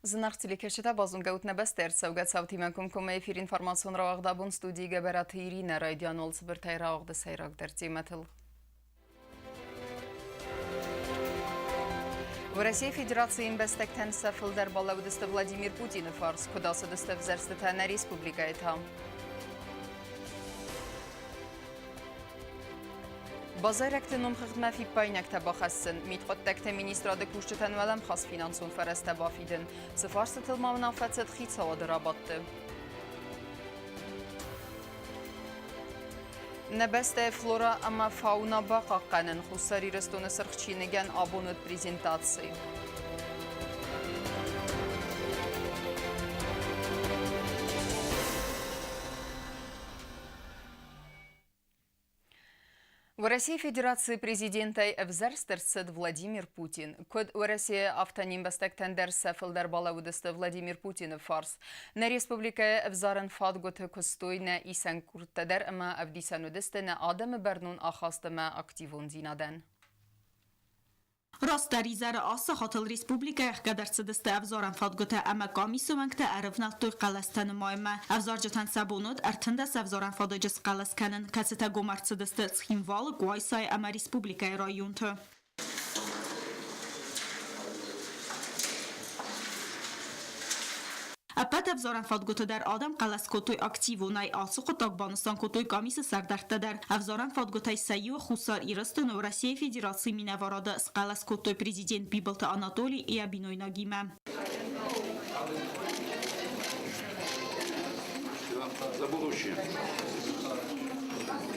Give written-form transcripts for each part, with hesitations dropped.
Зынаргъ телекӕсджытӕ, базонгӕ ут нӕ бӕстӕ ӕрцӕугӕ цаутимӕ комкоммӕ эфир информацион рауагъд абон студийы Гӕбӕраты Иринӕ райдиан уал цыбыртӕй рауагъды сӕйрагдӕр темӕтыл. Уӕрӕсейы Федерацийы ӕмбӕстӕгтӕн сӕ фылдӕр балӕудысты Владимир Путины фарс, куыд ацыдысты ӕвзӕрстытӕ нӕ республикӕйы та. Базайрӕгты номхыгъдмӕ фиппаинӕгтӕ бахӕссын, мидхъуыддӕгты министрады кусджытӕн уӕлӕмхас финансон фӕрӕзтӕ бафидын, цы фарстытыл ма уынаффӕ цыд хицауады рабадты. Нӕ бӕстӕйы флорӕ ӕмӕ фауна бахъахъхъӕнын Хуссар Ирыстоны Сырх чиныгӕн абон уыд презентаци. Уӕрӕсейы Федерацийы президентӕй ӕвзӕрст ӕрцыд Владимир Путин. Куыд Уӕрӕсейы, афтӕ не мбӕстӕгтӕн дӕр сӕ фылдӕр балӕууыдысты Владимир Путины фарс. Нӕ республикӕйы ӕвзарӕн фадгуыты куыстой нӕ исӕн къордтӕ дӕр ӕмӕ ӕвдисӕн уыдысты нӕ адӕмы бӕрнон ахаст ӕмӕ активондзинадӕн. Растдӕр изӕры ацы хатыл республикӕйы ӕхгӕд ӕрцыдысты ӕвзарӕн фадгуытӕ ӕмӕ къамисы уӕнгтӕ ӕрывнӕлдтой хъӕлӕстӕ нымайынмӕ. Ӕвзарджытӕн сӕ бон уыд 13 ӕвзарӕн фадыджы схъӕлӕс кӕнын, кӕцытӕ гом ӕрцыдысты Цхинвалы, Къуайсайы ӕмӕ республикӕйы районты. Ӕппӕт ӕвзарӕн фадгуыты дӕр адӕм хъӕлӕс кодтой активонӕй. Ацы хъуыддаг банысан кодтой къамисы сӕрдӕрттӕ дӕр. Ӕвзарӕн фадгуытӕй сӕ иуы Хуссар Ирыстоны Уӕрӕсейы Федерацийы минӕварады схъӕлӕс кодтой президент Бибылты Анатоли йӕ бинойнагимӕ. За будущее.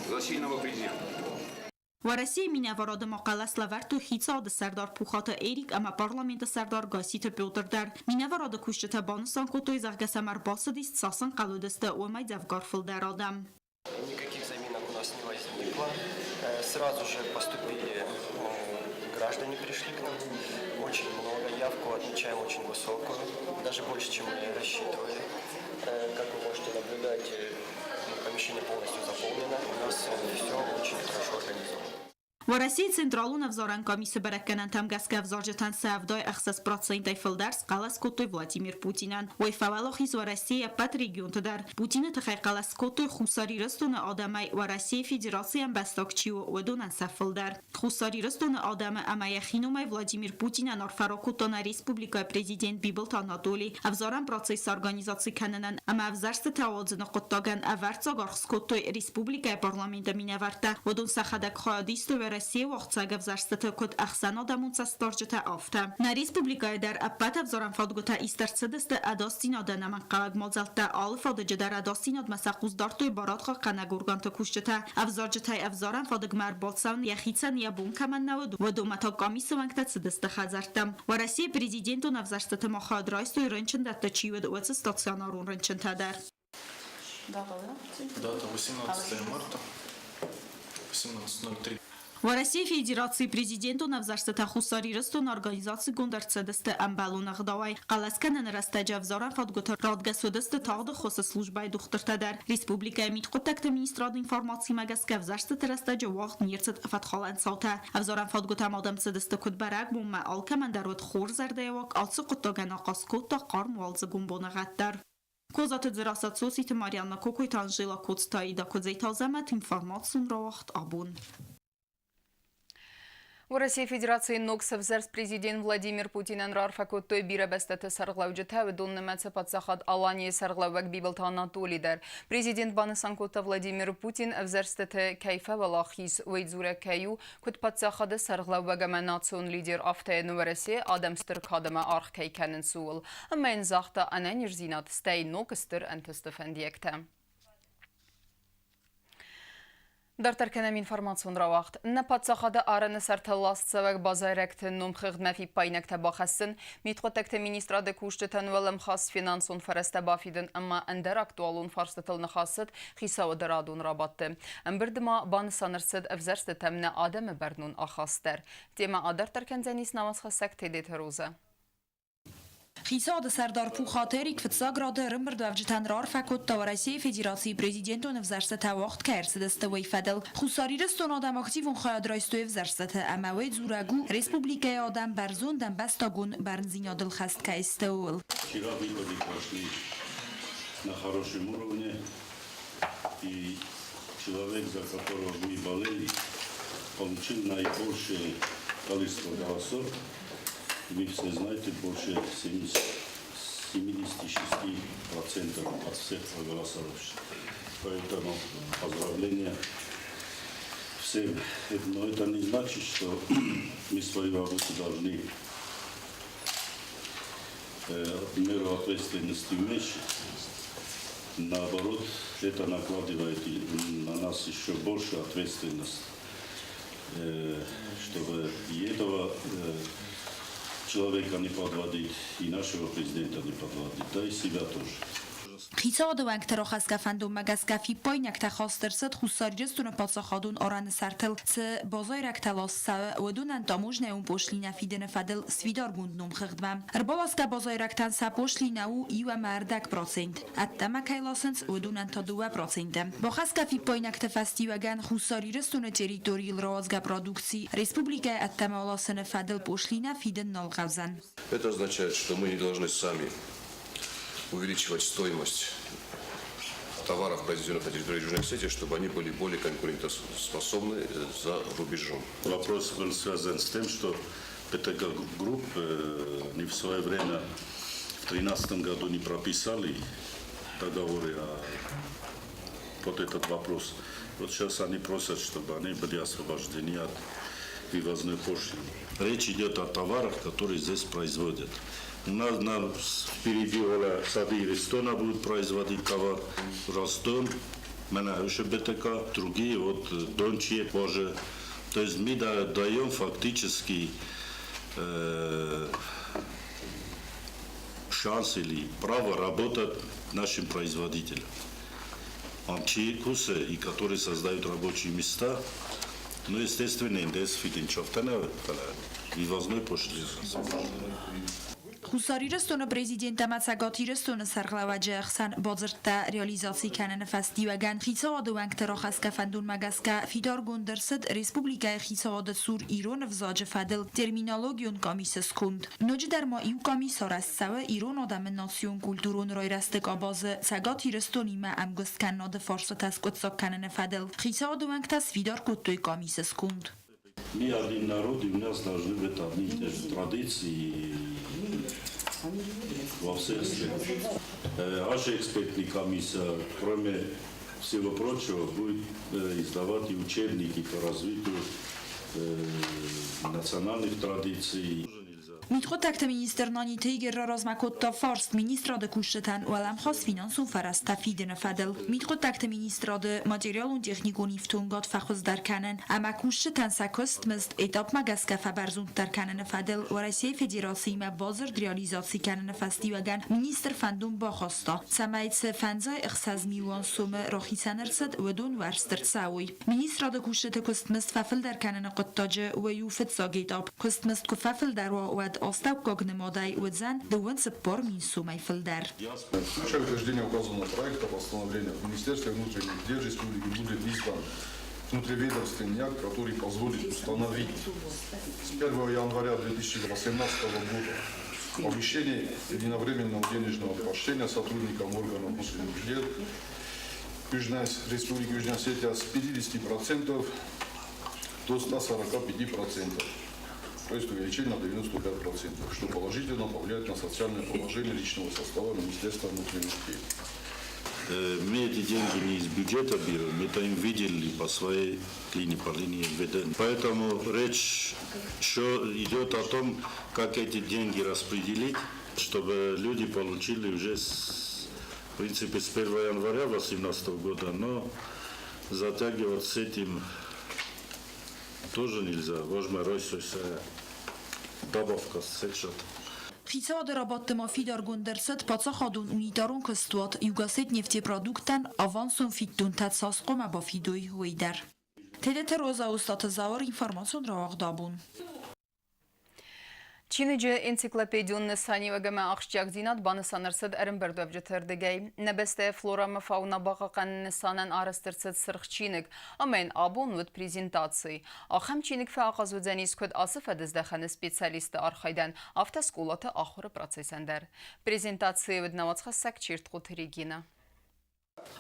За сильного президента. Уӕрӕсейы минӕварады ма хъӕлӕс лӕвӕрдтой хицауады сӕрдар Пухаты Эрик ӕмӕ парламенты сӕрдар Гасситы Петр дӕр. Минӕварады кусджытӕ банысан кодтой, зӕгъгӕ сӕм ӕрбацыдис, цас ӕнхъӕл уыдысты, уымӕй дзӕвгар фылдӕр адӕм. Никаких заминок у нас не возникло. Сразу же поступили граждане, пришли к нам. Очень много. Явку отмечаем очень высокую, даже больше, чем мы рассчитывали. Как вы можете наблюдать, помещение полностью заполнено. У нас все очень хорошо организовано. Уӕрӕсейы Централон ӕвзарӕн комиссы бӕрӕггӕнӕнтӕм гӕсгӕ ӕвзарджытӕн сӕ 76 процентӕй фылдӕр схъӕлӕс кодтой Владимир Путинӕн. Уый фӕуӕлахиз Уӕрӕсейы ӕппӕт регионты дӕр. Путины тыххӕй хъӕлӕс кодтой Хуссар Ирыстоны адӕмӕй Уӕрӕсейы Федерацийы ӕмбӕстаг чи у, уыдонӕн сӕ фылдӕр. Хуссар Ирыстоны адӕмы ӕмӕ йӕхи номӕй Владимир Путинӕн арфӕ ракодта нӕ республикӕйы президент Бибылты Анатоли. Ӕвзарӕн процесс организаци кӕнынӕн ӕмӕ ӕвзӕрстытӕ ауадзыны хъуыддагӕн ӕвӕрццаг аргъ скодтой республикӕйы парламенты минӕвӕрттӕ. Уыдон сӕхӕдӕг хайад истой Уӕрӕсейы уагъдцӕуӕг ӕвзӕрстыты куыд ӕхсӕнадӕмон цӕстдарджытӕ, афтӕ. Нӕ республикӕйы дӕр ӕппӕт ӕвзарӕн фадгуытӕ ист ӕрцыдысты ӕдасдзинады ӕнӕмӕнгхъӕуӕг мадзӕлттӕ. Алы фадыджы дӕр ӕдасдзинадмӕ сӕ хъус дардтой барадхъахъхъӕнӕг органты кусджытӕ. Ӕвзарджытӕй ӕвзарӕн фадыгмӕ ӕрбацӕуын йӕхицӕн йӕ бон кӕмӕн нӕ уыд, уыдонмӕ та къамисы уӕнгтӕ цыдысты хӕдзӕрттӕм. Уӕрӕсейы президентон ӕвзӕрстыты ма хайад райстой рынчындӕтты чи уыд, уыцы стационарон рынчынтӕ дӕр. Дата, да? Дата 18 марта 18.03. Уӕрӕсейы Федерацийы президентон ӕвзӕрстытӕ Хуссар Ирыстоны организацигонд ӕрцыдысты ӕмбӕлон ӕгъдауӕй. Хъӕлӕс кӕныны рӕстӕджы ӕвзарӕн фадгуыты радгӕс уыдысты тагъд ӕххуысы службӕйы дохтыртӕ дӕр. Республикӕйы мидхъуыддӕгты министрады информацимӕ гӕсгӕ ӕвзӕрстыты рӕстӕджы уагъд не рцыд фӕткхалӕн цаутӕ. Ӕвзарӕн фадгуытӕм адӕм цыдысты куыд бӕрӕгбонмӕ, алкӕмӕн дӕр уыд хорз зӕрдӕйы ацы хъуыддагӕн ахъаз кодта хъарм уалдзыгон боныгъӕд дӕр. Козаты Дзерассӕ Цоциты Марианна Кокойты Анжела Коцты Аида Куыдзеты Азӕмӕт информацион рауагъд абон. Уӕрӕсейы Федерацийы ног сӕвзӕрст президент Владимир Путинӕн раарфӕ кодтой бирӕ бӕстӕты сӕргълӕуджытӕ, уыдон нымӕцы паддзахад Аланийы сӕргълӕууӕг Бибылты Анатоли дӕр. Президент банысан кодта, Владимир Путин ӕвзӕрстыты кӕй фӕуӕлахиз, уый дзурӕг кӕй у, куыд паддзахады сӕргълӕууӕг ӕмӕ национ лидер, афтӕ йын Уӕрӕсе адӕм стыр кад ӕмӕ аргъ кӕй кӕнынц, ууыл. Ӕмӕ йын загъта ӕнӕниздзинад, стӕй ног стыр ӕнтысты фӕндиӕгтӕ. Дарддӕр кӕнӕм информацион рауагъд. Нӕ паддзахады арӕны сӕрты ластцӕуӕг базайрӕгты номхыгъдмӕ фиппаинӕгтӕ бахӕссын, мидхъуыддӕгты министрады кусджытӕн уӕлӕмхас финансон фӕрӕзтӕ бафидын ӕмӕ ӕндӕр актуалон фарстытыл ныхас цыд хицауады радон рабадты. Ӕмбырды ма банысан ӕрцыд ӕвзӕрстытӕм нӕ адӕмы бӕрнон ахаст дӕр. Темӕ адарддӕр кӕндзӕнис намысхӕссӕг Тедеты Розӕ. Хицауады сӕрдар Пухаты Эрик фыццаг рады ӕрӕмбырдуӕвджытӕн раарфӕ кодта Уӕрӕсейы Федерацийы президентон ӕвзӕрстытӕ уагъд кӕй ӕрцыдысты, уый фӕдыл. Хуссар Ирыстоны адӕм активон хайад райстой ӕвзӕрстыты ӕмӕ уый дзурӕг у, республикӕйы адӕм бӕрзонд ӕмбӕстагон бӕрндзинадыл хӕст кӕй сты, ууыл. Вчера выборы прошли на хорошем уровне, и человек, за которого мы болели, получил наибольшее количество голосов. Вы все знаете, больше 70, 76% от всех проголосовавших. Поэтому поздравления всем. Но это не значит, что мы свою работу должны меру ответственности уменьшить. Наоборот, это накладывает на нас еще больше ответственность, чтобы и этого человека не подводить, и нашего президента не подводить, да и себя тоже. Хицауады уӕнгты рахӕсгӕ фӕндонмӕ гӕсгӕ фиппаинӕгтӕ хаст ӕрцыд Хуссар Ирыстоны паддзахадон арӕны сӕртыл цы базайрӕгтӕ ласт цӕуы, уыдонӕн таможнӕйон пошлинӕ фидыны фӕдыл сфидаргонд номхыгъдмӕ. Ӕрбаласгӕ базайрӕгтӕн сӕ пошлинӕ у 1,5%, ӕддӕмӕ кӕй ласынц, уыдонӕн та 2%. Бахӕсгӕ фиппаинӕгты фӕстиуӕгӕн Хуссар Ирыстоны территорийыл рауадзгӕ продукци республикӕйы ӕддӕмӕ ласыны фӕдыл пошлинӕ фидын нал хъӕудзӕн. Это означает, что мы не должны сами увеличивать стоимость товаров, произведенных на территории Южной Осетии, чтобы они были более конкурентоспособны за рубежом. Вопрос был связан с тем, что ПТК Групп не в свое время, в 2013 году не прописали договоры о вот этот вопрос. Вот сейчас они просят, чтобы они были освобождены от вывозной пошлины. Речь идет о товарах, которые здесь производят. У нас впереди Оля Сады Иристона будут производить товар, Ростон, Менахуши БТК, другие, вот Дончие позже. То есть мы даем фактически шанс или право работать нашим производителям. Амчи кусы, и которые создают рабочие места, ну, естественно, НДС фидын вывозной пошлины. Хуссар Ирыстоны президент ӕмӕ Цӕгат Ирыстоны сӕргълӕууӕджы ӕхсӕн бадзырдтӕ реализаци кӕныны фӕстиуӕгӕн хицауады уӕнгты рахӕсгӕ фӕндонмӕ гӕсгӕ фидаргонд ӕрцыд республикӕйы хицауады цур ирон ӕвзаджы фӕдыл терминологион къамисы сконд. Ноджыдӕр ма иу къамис арӕзт цӕуы ирон адӕмы национ-культурон райрӕзты къабазы Цӕгат Ирыстонимӕ ӕмгуысткӕнынады фарстатӕ скъуыддзаг кӕныны фӕдыл. Хицауады уӕнгтӕ сфидар кодтой къамисы сконд. Мы один народ, и у нас должны быть одни и те же традиции во всех сферах. Наша экспертная комиссия, кроме всего прочего, будет издавать и учебники по развитию национальных традиций. Мидхъуыддӕгты министр Наниты Игорь раразмӕ кодта фарст министрады кусджытӕн уӕлӕмхас финансон фӕрӕзтӕ фидыны фӕдыл. Мидхъуыддӕгты министрады материалон-техникон ифтонгад фӕхуыздӕр кӕнын ӕмӕ кусджытӕн сӕ куыстмызд этапмӕ гӕсгӕ фӕбӕрзонддӕр кӕныны фӕдыл Уӕрӕсейы Федерациимӕ бадзырд реализаци кӕныны фӕстиуӕгӕн министр фӕндон бахаста, цӕмӕй цы 56 милуан сомы рахицӕн ӕрцыд, уыдон уӕрст ӕрцӕуой. Министрады кусджыты куыстмызд фӕфылдӕр кӕныны хъуыддаджы уый у фыццаг этап. Куыстмызд куы фӕфылдӕр уа, уӕд астӕуккаг нымадӕй уыдзӕн 44 000 сомӕй фылдӕр. В случае утверждения указанного проекта постановления в Министерстве внутренних дел Республики будет издан внутриведомственный акт, который позволит установить с 1 января 2018 года повышение единовременного денежного поощрения сотрудникам органов внутренних дел Республики Южная Осетия с 50% до 145%. То есть увеличение на 95%, что положительно повлияет на социальное положение личного состава Министерства внутренних дел. Мы эти деньги не из бюджета берем, это им выделили по своей линии, по линии МВД. Поэтому речь еще идет о том, как эти деньги распределить, чтобы люди получили уже, в принципе, с 1 января 2018 года, но затягивать с этим тоже нельзя. Возьми, ройся, добавка сечет. Хицауады рабадты ма фидаргонд ӕрцыд паддзахадон унитарон куыстуат Югосетнефтепродукт-ӕн авансон фиддонтӕ цас хъуамӕ бафидой, уый дӕр. Тедеты Роза, Остъаты Зауыр, информацион рауагъд «Абон». Чиныджы энциклопедион нысаниуӕг ӕмӕ ахсджиагдзинад банысан ӕрцыд ӕрӕмбырдуӕвджыты ӕрдыгӕй. Нӕ бӕстӕйы флорӕ ӕмӕ фауна бахъахъхъӕныны нысанӕн арӕзт ӕрцыд сырх чиныг, ӕмӕ йын абон уыд презентаци. Ахӕм чиныг фӕахъаз уыдзӕнис куыд ацы фӕдыздӕхӕны специалистты архайдӕн, афтӕ скъолаты ахуыры процессӕн дӕр. Презентацийы уыд нӕ уацхӕссӕг Чертхъоты Регинӕ.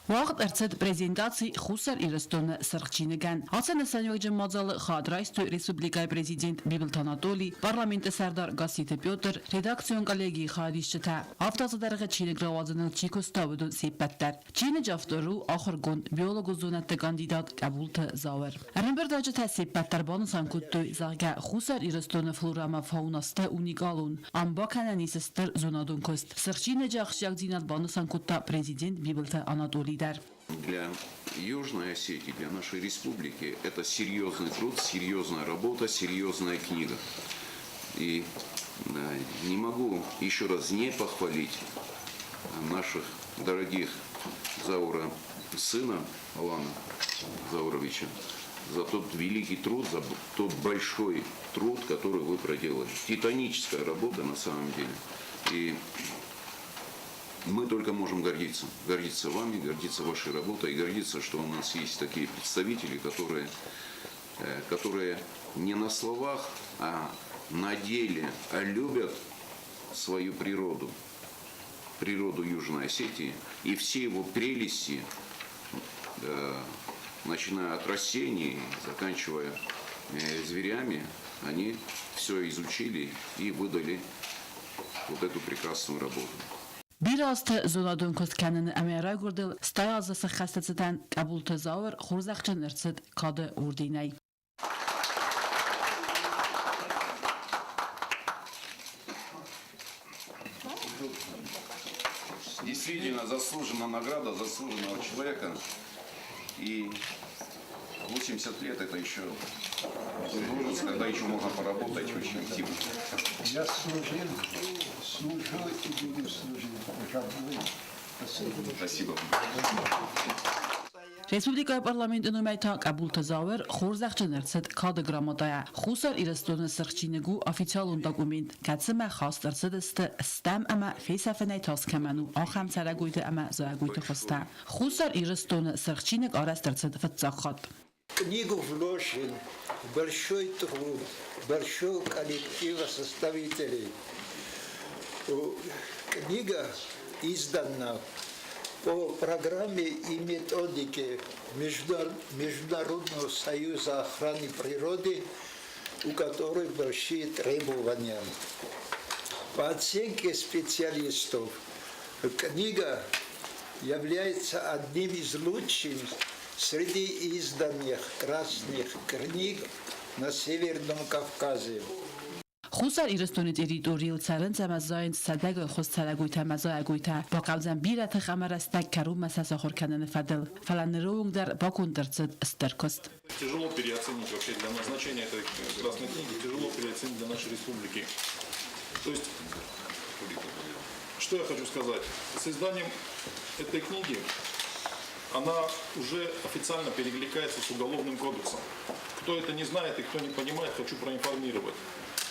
Уагъд ӕрцыд презентаци Хуссар Ирыстоны Сырх чиныгӕн. Ацы нысаниуӕгджын мадзалы хайад райстой республикӕйы президент Бибылты Анатоли, парламенты сӕрдар Гасситы Петр, редакцион коллегийы хайадисджытӕ, авд азы дӕргъы чиныг рауадзыныл чи куыста, уыдон се ппӕт дӕр. Чиныджы автор у ахуыргонд, биологон зонӕдты кандидат Къӕбулты Зауыр. Ӕрӕмбырдуӕвджытӕ се ппӕт дӕр банысан кодтой, зӕгъгӕ, Хуссар Ирыстоны флорӕ ӕмӕ фауна сты уникалон. Ам бакӕнӕн ис стыр зонадон куыст. Сырх чиныджы ахсджиагдзинад банысан кодта президент Бибылты Анатолий дӕр. Для Южной Осетии, для нашей республики это серьезный труд, серьезная работа, серьезная книга. И не могу еще раз не похвалить наших дорогих Заура сына Алана Зауровича за тот великий труд, за тот большой труд, который вы проделали. Титаническая работа на самом деле. И мы только можем гордиться. Гордиться вами, гордиться вашей работой, и гордиться, что у нас есть такие представители, которые не на словах, а на деле любят свою природу, природу Южной Осетии и все его прелести, начиная от растений, заканчивая зверями, они все изучили и выдали вот эту прекрасную работу. Бирӕ азты зонадон куыст кӕныны ӕмӕ райгуырдыл 80 азы сӕххӕсты цытӕн Къӕбулты Зауыр хорзӕхджын ӕрцыд Кады орденӕй. Действительно заслуженная награда заслуженного человека. И 80 лет это еще возраст, когда еще можно поработать очень активно. Я служил, служу и буду служить. Спасибо. Республикӕйы парламенты номӕй та Къӕбулты Зауыр хорзӕхджын ӕрцыд Кады грамотӕйӕ. Хуссар Ирыстоны Сырх чиныг у официалон документ, кӕцымӕ хаст ӕрцыдысты стӕм ӕмӕ фесӕфынӕй тас кӕмӕн у, ахӕм цӕрӕгойты ӕмӕ зайӕгойты хуызтӕ. Хуссар Ирыстоны Сырх чиныг арӕзт ӕрцыд фыццаг хатт. Книгу вложен большой труд большого коллектива составителей. Книга издана по программе и методике Международного союза охраны природы, у которой большие требования. По оценке специалистов, книга является одним из лучших среди изданных красных книг на Северном Кавказе. Хуссар Ирыстоны территорийыл цӕрынц ӕмӕ зайынц сӕдӕгай хуыз цӕрӕгойтӕ ӕмӕ зайӕгойтӕ. Бахъӕудзӕн бирӕ тых ӕмӕ рӕстӕг кӕронмӕ сӕ сахуыр кӕныны фӕдыл. Фӕлӕ ныры онг дӕр баконд ӕрцыд стыр куыст. Тяжело переоценить вообще для назначения этой красной книги, тяжело переоценить для нашей республики. То есть, что я хочу сказать? С изданием этой книги она уже официально перекликается с Уголовным кодексом. Кто это не знает и кто не понимает, хочу проинформировать.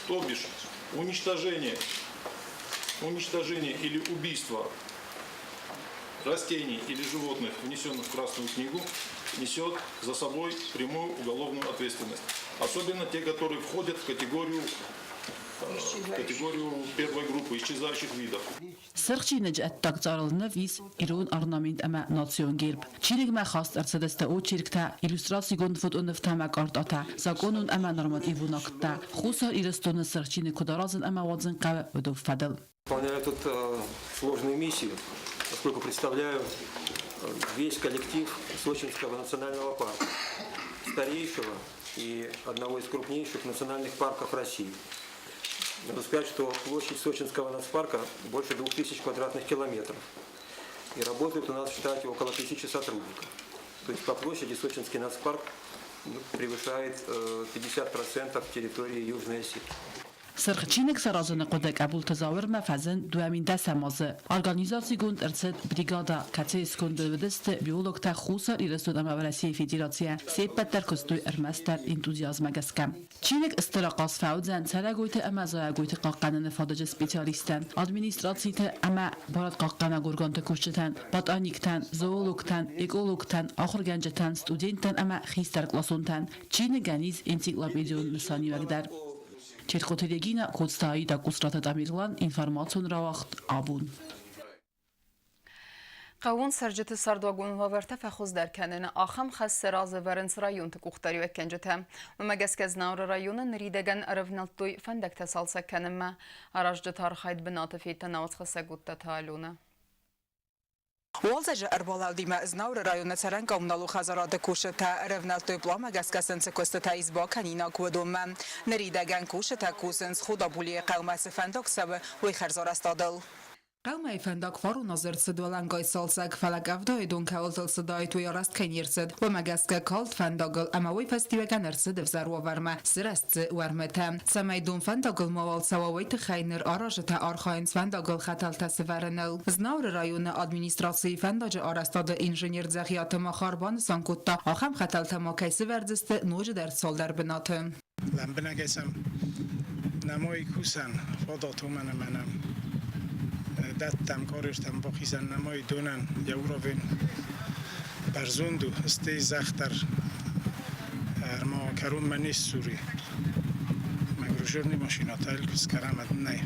То бишь, уничтожение или убийство растений или животных, внесенных в Красную книгу, несет за собой прямую уголовную ответственность. Особенно те, которые входят в категорию первой группы исчезающих видов. Сырх чиныджы ӕддаг цъарыл ныв ис ирон орнамент ӕмӕ национ герб. Чиныгмӕ хаст ӕрцыдысты очерктӕ, иллюстрацигонд фотонывтӕ ӕмӕ картӕтӕ, закъонон ӕмӕ нормативон акттӕ. Хуссар Ирыстоны Сырх чиныг куыд аразын ӕмӕ уадзын хъӕуы, уыдон фӕдыл. Выполняю тут сложную миссию, поскольку представляю весь коллектив Сочинского национального парка, старейшего и одного из крупнейших национальных парков России. Надо сказать, что площадь Сочинского нацпарка больше 2000 квадратных километров. И работает у нас в штате около 1000 сотрудников. То есть по площади Сочинский нацпарк, ну, превышает 50% территории Южной Осетии. Сырх чиныг саразыны хъуыды Къӕбулты Зауырмӕ фӕзынд 2010 азы. Организацигонд ӕрцыд бригадӕ, кӕцыйы сконды уыдысты биологтӕ Хуссар Ирыстон ӕмӕ Уӕрӕсейы Федерацийӕ, се ппӕт дӕр куыстой ӕрмӕстдӕр энтузиазмӕ гӕсгӕ. Чиныг стыр ахъаз фӕуыдзӕн цӕрӕгойты ӕмӕ зайӕгойты хъахъхъӕныны фадыджы специалисттӕн, администрациты ӕмӕ барадхъахъхъӕнӕг органты кусджытӕн, ботаниктӕн, зоологтӕн, экологтӕн, ахуыргӕнджытӕн, студенттӕн ӕмӕ хистӕркъласонтӕн. Чиныгӕн ис энциклопедион нысаниуӕг дӕр. Чертхъоты Регина, Коцты Аида, Къусраты Тамерлан, информацион рауагъд «Абон». Хъӕууон цӕрджыты цардуагон уавӕртӕ фӕхуыздӕр кӕныны ахӕм хӕс сӕ разы ӕвӕрынц районты къухдариуӕггӕнджытӕ. Уымӕ гӕсгӕ Знауыры районы ныридӕгӕн ӕрӕвнӕлдтой фӕндӕгтӕ цалцӕг кӕнынмӕ. Аразджыты архайд бынаты федта науӕдзхӕссӕг Уыдтаты Аленӕ. Уалдзӕджы ӕрбалӕудимӕ Знауыры районы цӕрӕн коммуналон хӕдзарады кусджытӕ ӕрӕвнӕлдтой пъланмӕ гӕсгӕ сын цы куыстытӕ ис бакӕнинаг, уыдонмӕ. Ныридӕгӕн кусджытӕ кусынц Худабулийы хъӕумӕ цы фӕндаг цӕуы, уый хӕрзарӕзтадыл. Хъӕумӕ фӕндаг фарон аз ӕрцыд уӕлӕнгай цалцӕг, фӕлӕ къӕвдайы дон кӕуылтыл цыдаид, уый арӕзт кӕй не рцыд, уымӕ гӕсгӕ калд фӕндагыл ӕмӕ уый фӕстиуӕгӕн ӕрцыд ӕвзӕр уавӕрмӕ, сырӕзт дзы уӕрмытӕ. Цӕмӕй дон фӕндагыл мауал цӕуа, уый тыххӕй ныр аразджытӕ архайынц фӕндагыл хӕтӕлтӕ сывӕрыныл. Знауыры районы администрацийы фӕндаджы арӕзтады инженер Дзӕгъиаты Махар банысан кодта, ахӕм хӕтӕлтӕ ма кӕй сывӕрдзысты ноджыдӕр цалдӕр бынаты. Лӕмбынӕгӕй сӕм нӕмой кусӕн фадат, уымӕн ӕмӕ нӕм дӕттӕм, карьертӕм бахизӕн нӕмой донӕн йӕ уровень бӕрзонд у, стӕй зӕхх дӕр ӕрма кӕронмӕ не ссури. Мӕгружерный машинӕтӕ скӕрӕм нӕй.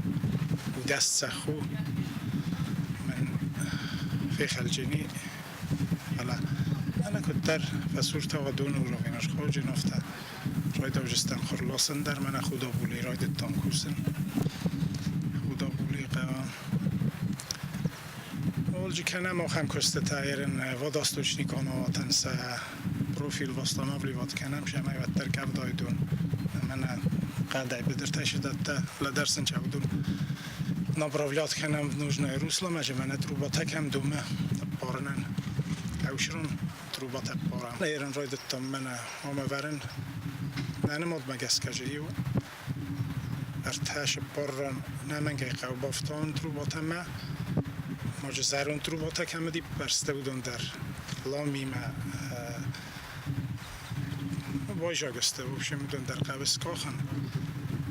Удӕст зӕхх у, мӕн фехӕлджыни, фӕлӕ ӕнӕ куыддӕр фӕсуртӕ доны уровень ӕрхауджын, афтӕ Райдауджыстӕм хурласын дӕр мӕнӕ Худобули райдыдтам кусын. Худобули хъӕуы. Олджи кӕнӕм ахӕм куыстытӕ ерын водосточникон аватӕн сӕ профиль восстанавливать кӕнӕм, сӕмӕй уӕддӕр къӕвдайы дон мӕнӕ хъӕдӕй быдыртӕй сыдӕттӕ лӕдӕрсын чаудун направлять кӕнӕм в нужное русло, мӕ мӕнӕ трубатӕ кӕм думӕ ӕппарынӕн ӕвсрон трубатӕ ӕппарӕм. Ерын райдыдтам мӕнӕ ам ӕвӕрын. Нӕ нымадмӕ гӕсгӕ же иу ӕртӕ цыппар ран нӕмӕнгӕй хъӕуы бафтауын трубатӕмӕ. Ноджы зӕронд трубатӕ кӕм уыди, бӕрцтӕ уыдон дӕр ламимӕ байзаг сты. В общем, уыдон дӕр хъӕуы скъахын.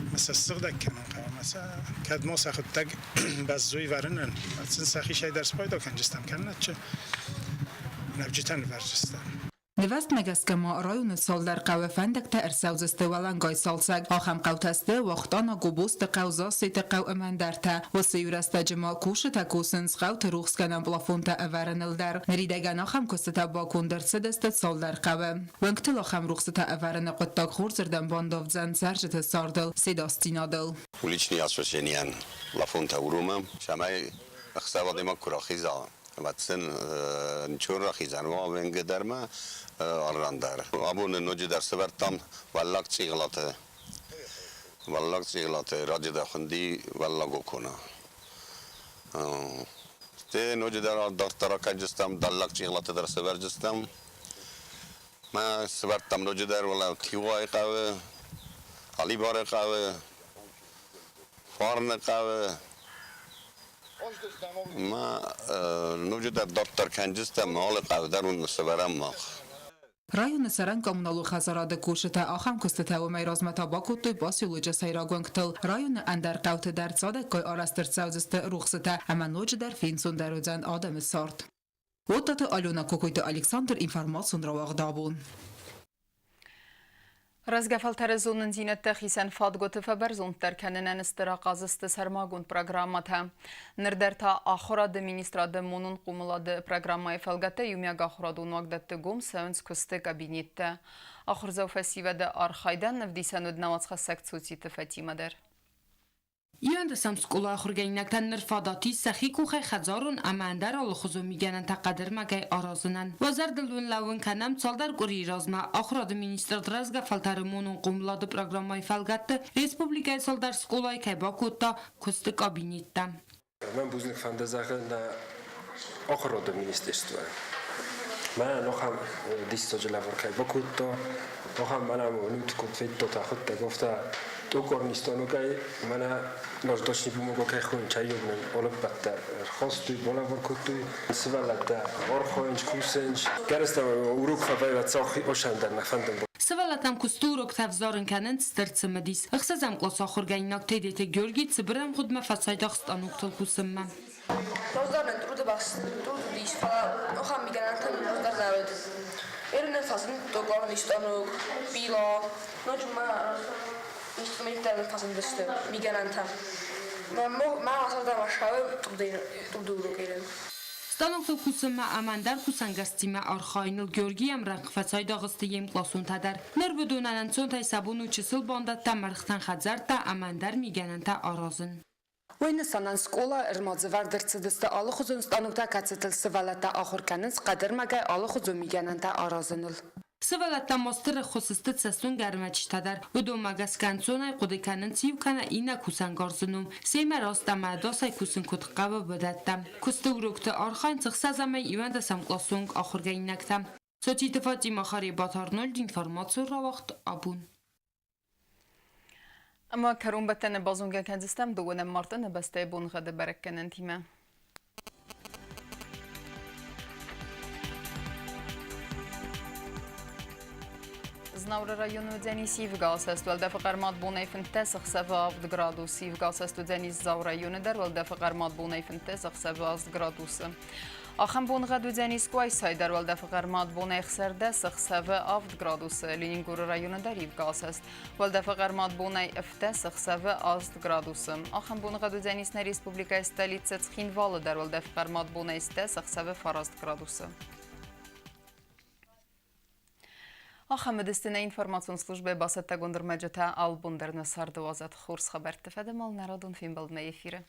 Ӕмӕ сӕ ссыгъдӕг кӕнын хъӕуы. Ӕмӕ сӕ кӕд ма сӕхуыдтӕг бӕззой вӕрынӕн, уӕд сын сӕхицӕй дӕр спайда кӕнджыстӕм, кӕннӕдчы нӕвджытӕ нывӕрджыстӕм. Нывӕзтмӕ гӕсгӕ ма районы цалдӕр хъӕуы фӕндӕгтӕ ӕрцӕудзысты уӕлӕнгай цалцӕг. Ахӕм хъӕутӕ сты Уахтъана, Гобозты хъӕу, Зассеты хъӕу ӕмӕ ӕндӕртӕ. Уыцы иу рӕстӕджы ма кусджытӕ кусынц хъӕуты рухсгӕнӕн плафонтӕ ӕвӕрыныл дӕр. Ныридӕгӕн ахӕм куыстытӕ баконд ӕрцыдысты цалдӕр хъӕуы. Уӕнгтыл ахӕм рухсытӕ ӕвӕрыны хъуыддаг хорзырдӕм бандавдзӕн цӕрджыты цардыл, се дасдзинадыл. Уличный освещение-йӕн плафонтӕ уромӕм, цӕмӕй ӕхсӕв адӕймаг куы рахиза, ӕвӕццӕн ничего рахизӕн уа венгы дӕр ма арран дӕр. Абоны ноджыдӕр сӕвӕрдтам Уӕллаг Цъигълаты Уӕллаг Цъигълаты раджыдӕр хуынди Уӕллаг Окона. Стӕй ноджыдӕр дарддӕр акӕнджыстӕм, Дӕллаг Цъигълаты дӕр сӕвӕрджыстӕм. Мӕ сӕвӕрдтам ноджыдӕр уӕлӕ Хиуайы хъӕуы, Алибары хъӕуы, Фарны хъӕуы. Ма ноджыдӕр дарддӕр кӕнджыстӕм, алы хъӕу дӕр уын сӕвӕрӕм мах. Районы цӕрӕн коммуналон хӕдзарады кусджытӕ ахӕм куыстытӕ уымӕй размӕ та бакодтой поселочы сӕйраг уӕнгтыл. Районы ӕндӕр хъӕуты дӕр цадӕггай арӕзт ӕрцӕудзысты рухсытӕ ӕмӕ ноджыдӕр фенцондӕр уыдзӕн адӕмы цард. Оттаты Алена, Кокойты Александр, информацион рауагъд абон. Рӕзгӕ фӕлтӕры зонындзинӕдтӕ хицӕн фадгуыты фӕбӕрзонддӕр кӕнынӕн стыр ахъаз сты сӕрмагонд программӕтӕ. Ныр дӕр та ахуырады министрады монон хъомылады программӕйы фӕлгӕтты иумиаг ахуырадон уагдӕтты гом цӕуынц куысты кабинеттӕ. Ахуырдзау фӕсивӕды архайдӕн ӕвдисӕн уыд науӕдзхӕссӕг Цоциты Фатимӕ дӕр. Иуӕндӕсӕм скъолайы ахуыргӕнинӕгтӕн ныр фадат ис сӕхи къухӕй хӕдзарон ӕмӕ ӕндӕр алыхуызон мигӕнӕнтӕ хъӕдӕрмӕгӕй аразынӕн. Уӕ зӕрдыл уын лӕууын кӕнӕм, цалдӕр къуырийы размӕ Ахуырады министрад рӕзгӕ фӕлтӕры монон хъомылады программӕйы фӕлгӕтты республикӕйы цалдӕр скъолайы кӕй бакодта куысты кабинеттӕ. Мӕн бузныг фӕнды зӕгъын нӕ Ахуырады министерствойӕн. Мӕнӕ ахӕм диссаджы лӕвар кӕй бакодта, ахӕм мӕнӕ уынут, куыд федтат ӕхуыдтӕг, афтӕ токарный станокӕй мӕнӕ наждачный бумага кӕй хонын, чайог нын алыппӕт дӕр ӕрхастой, балӕвар кодтой. Сывӕллӕттӕ архайынц, кусынц. Гӕрӕстӕ урок фӕвӕййынц осӕн дӕр нӕ фӕндын. Сывӕллӕттӕм куысты уроктӕ ӕвзарын кӕнынц стыр цымыдис. Ӕхсӕзӕм къласы ахуыргӕнинаг Тедеты Георгий цыбыр ӕмгъуыдмӕ фӕцайдагъ станоктыл кусынмӕ. Раздӕр нын труды уыдис, фӕлӕ ахӕм мигӕнӕнтӕ раздӕр нӕ уыд. Ныр фӕзынд токарный станок, пила, ноджы ма инструменттӕ нын фӕзындысты, мигӕнӕнтӕ. Мӕ зӕрдӕмӕ ссӕуы труды урок. Станоктыл кусынмӕ ӕмӕ ӕндӕр кусӕнгӕрзтимӕ архайыныл Георгий ӕмрӕнхъ фӕцайдагъ сты йе мкъласонтӕ дӕр. Ныр уыдонӕн ӕнцонтӕй сӕ бон у чысыл бандӕттӕ, мӕргътӕн хӕдзӕрттӕ ӕмӕ ӕндӕр мигӕнӕнтӕ аразын. Уый нысанӕн скъола ӕрмадзы-вӕрд ӕрцыдысты алыхуызон станоктӕ, кӕцытыл сывӕллӕттӕ ахуыр кӕнынц хъӕдӕрмӕгӕй алыхуызон мигӕнӕнтӕ аразыныл. Сывӕллӕттӕ ма стыр ӕххуыс сты цӕстуынгӕ ӕрмӕджытӕ дӕр. Уыдонмӕ гӕсгӕ ӕнцонӕй хъуыды кӕнынц иу кӕнӕ иннӕ кусӕнгарзы ном, семӕ раст ӕмӕ ӕдасӕй кусын куыд хъӕуы, уыдӕттӕ. Куысты урокты архайынц ӕхсӕз ӕмӕ иуӕндӕсӕм къласы онг ахуыргӕнинӕгтӕ. Социты Фатимӕ, Харебаты Арнольд, информацион рауагъд «Абон». Ӕмӕ кӕронбӕттӕны базонгӕ кӕндзыстӕм дыууынӕм марты нӕ бӕстӕйы боныгъӕды бӕрӕггӕнӕнтимӕ. Знауыры районы уыдзӕнис ивгӕ уӕлдӕфы хъӕрмад бонӕй 15 ӕхсӕвы 7 градус. Ивгӕ уыдзӕнис Дзауы районы дӕр уӕлдӕфы хъӕрмад бонӕй 15 ӕхсӕвы 8 градусы. Ахӕм боныгъӕд уыдзӕнис Къуайсайы дӕр уӕлдӕфы хъӕрмад бонӕй 16 ӕхсӕвы 7 градусы. Ленингоры районы дӕр ивгӕ уӕлдӕфы хъӕрмад бонӕй 17 ӕхсӕвы 8 градусы. Ахӕм боныгъӕд уыдзӕнис нӕ республикӕйы столицӕ Цхинвалы дӕр уӕлдӕфы хъӕрмад бонӕй 10 ӕхсӕвы 9 градусы. Ахӕм уыдысты нӕ информацион службӕйы бацӕттӕгонд ӕрмӕджытӕ. Алыбон дӕр нӕ царды уадзӕд хорз хабӕртты фӕдыл нӕ радон фембӕлдмӕ эфиры.